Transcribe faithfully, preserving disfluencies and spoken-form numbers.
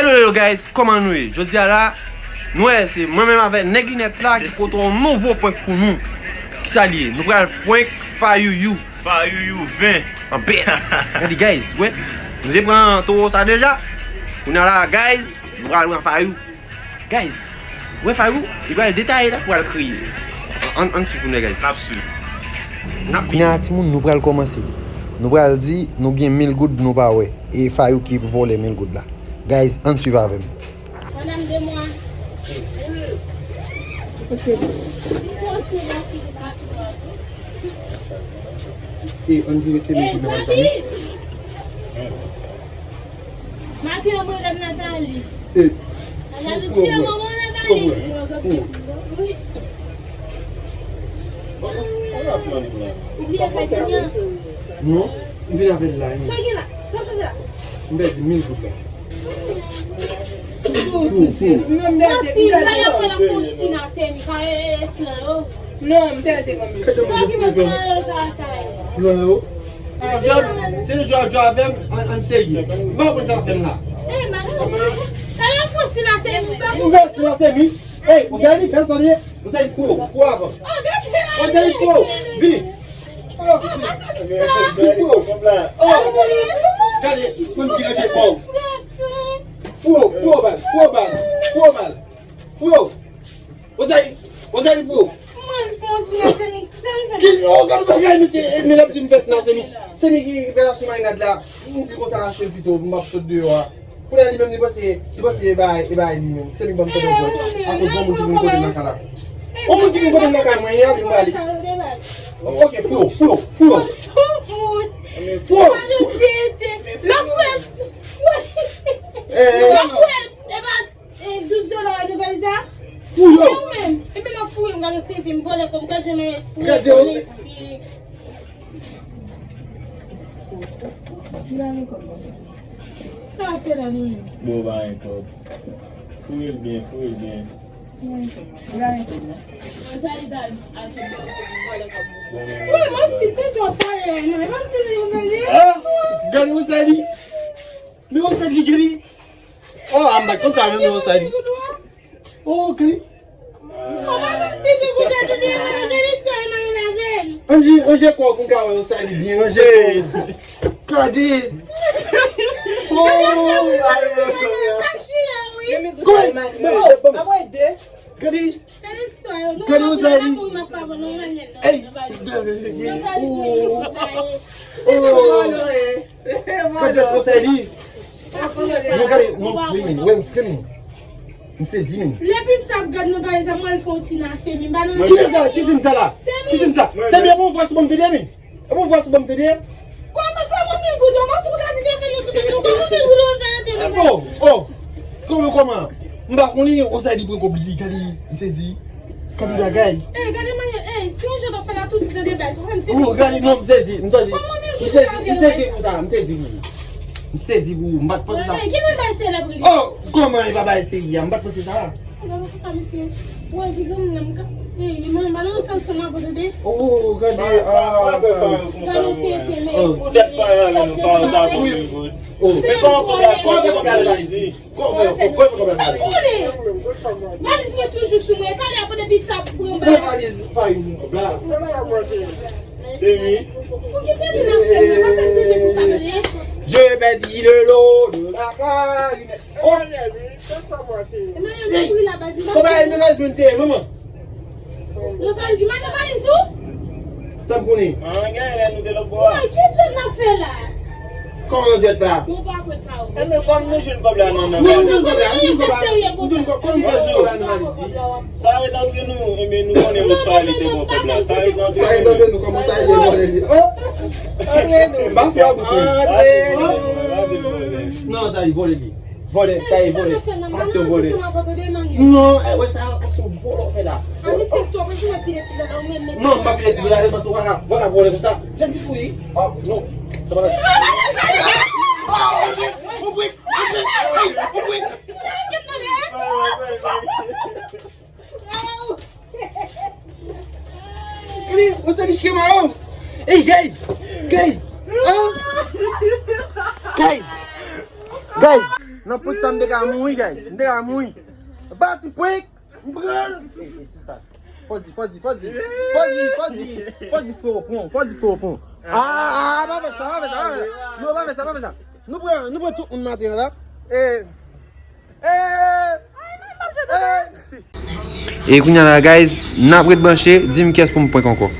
Hello, hello guys, kòman nou ye? Jodi a la, nou wè se mwen menm avèk nèg linèt la ki pote yon nouvo prank pou nou. Kisa l ye? Nou pral prank Fayouyou. Fayouyou ven. Anbè. Gade guys, wè. Nou te pran towo sa deja. Kounye a la, guys, nou pral pran Fayou. Guys, wè Fayou, li pral detaye la pou al kriye. Ann, ann swiv nou, guys. N ap swiv. N ap vini. Kounye a, timoun, nou pral kòmanse. Nou pral di, nou gen mil goud, nou pa wè. E Fayou ki vòlè mil goud la. Guys, ann swiv avè m. Madame de moi. E ann vire tele pou nou al tande. Maten an, mwen rèv Nathalie. E, Nathalie, tire manman Nathalie. Ou bliye fè kounya. Non, m vin avè l la. Sa gen la? Sa w chache la? M pèdi mil goud la. Manti, gade apre l ap fè yon sina fè mi ka e plan yo. Non, m tèl te konn. Kèt yo mwen fè plan yo. Avè m, se jwa jwa avè m, ann, ann serye. M pa konn sa fè m la. Eh, madame, gade ap fè yon sina fè mi. M fè sina fè mi. Ey, ou fè li, fè sòlye. Ou fè li fou, fou avan. Ou fè li fou, vini. Oh, vini fou. Oh, gade, konn ki rete kò. Fou, fou baz, fou baz, fou baz. Fou. Ou fè li, ou fè li fou. Ki, oh, gade bagay, misye, e, men l ap di m fè sina semi. Semi ki fè la sou marinad la. M di konsa l achte l pito, m ap sot deyò a. Kounye a li menm li panse, li panse e bay, e bay li menm. Se li ban m kote pwès. Akoz yon moun ki vin kote nan kay la. Yon moun ki vin kote nan kay mwen, yè, li m ba li. Ok, fou, fou, fou. Fou. Fou. Eh. Douz dola nou bay sa? Fou yo. E ou menm? Epi m ap fouye, m gade tete, m vòlè kòm gade jan m fouye. Gade yo. Sa fè la nou menm. Bon, ba yon kòb. Fouye l byen, fouye l byen. Wi, mwen ti tete w ap pale la, non, e pa m tete w tande. Ah, gade yon sali. Men yon sali gade. Oh, a m pa t konn sa menm non, sa li. Oh, ok. Anje, anje kò w pou m ka wè yon sa li byen, anje kò w. Gade. Oh. Gade. Gade yon sa li. Ey. Oh. Oh. Gade yon sa li. Non, gade, non, screaming, wè m screaming. M sezi, men. Lè pizza ap gad nan valiz la, mwen al fè yon sina semi. Ki sa? Ki sina sa la? Ki sina sa? Semi, e bon vwa sou ban m tande, men. E bon vwa sou ban m tande. Kòman, kòman mil goud, mwen fout kazi te fè nou sou tèt nou. Kòman mil goud ou fè antre nan valiz? Oh, oh. Kòman, kòman? M pa konnen, on sa li pran kòb li, gade, m sezi. Gade bagay. Eh, gade manyen, eh, si yon jan w ap fè la tout ti tande bay, fò fè m tande. Oh, gade, non, m sezi, m sezi. M sezi, m sezi pou sa, m sezi pou ou. M sezi pou ou, m pa t panse sa. Eh, ki nan bay se la bride? Oh, kòman e pa bay se a? M pa t panse sa. Gade pou sa, misye. Wè, di granmoun nan, m ka, eh, li manyen, ba nou san san nan pote de. Oh, gade, ah, gade tete, men. Oh, si. Ou tèt fè la, nou pa ta pou mil goud. Oh. Men kòman kòb la, kòman kòb la, valiz? Kòman, kòman, kòman, kòman? Valiz mwen toujou sou mwen. E pa lè apre depi sa pou pran ba. Mwen valiz pa yon kòb la. Se wi. Pou ki tande nan fè mwen, pa fè m tande pou sa tande. Je pèdi le lo de la karinèt. Oh. Emmanuel, mwen kouri la baz. Kòb la, mwen valiz mwen te, manman. Nan valiz ou, nan valiz ou? Sa m konnen. An, gen lè nou te lòt bò a. Wè, ki jan n ap fè la? Kòman nou fè la? Bon, pa kwè pa ou. Enben, kòm nou jwenn kòb la nan, nan valiz. Nou jwenn kòb la, nou jwenn kòb la. Nou jwenn kòb, kòman nou jwenn kòb la nan valiz? Sa ret antre nou, enben, nou konnen responsabilite bon kòb la. Sa ret antre nou. Sa ret antre nou, kòman sa ye, vòlè li? Oh! Antre nou. M pa fè a pou sa. Antre nou. Non, sa li vòlè li. Vòlè, sa e vòlè. Aksyon vòlè. Non, e wè sa, aksyon vòlè w fè la. Non, m pa file ti la, paske w pa ka, w pa ka vòlè konsa. Jan di fou wi. Oh, non. Sa pa la. Gade, ou se li chema, oh. Hey, guys. Guys. Hein? Guys. Guys. Nan prank sa m te ka mouri, guys. M te ka mouri. Bati prank. M pran l. Fò di, fò di, fò di. Fò di, fò di. Fò di frè pran. Fò di frè pran. Ah, ah, pa fè sa, pa fè sa, pa fè sa. Non, pa fè sa, pa fè sa. Nou pran, nou pran tout moun maten an la. E, e, e. E kounye a la, guys, n ap ret branche, di m kiyès pou m prank ankò.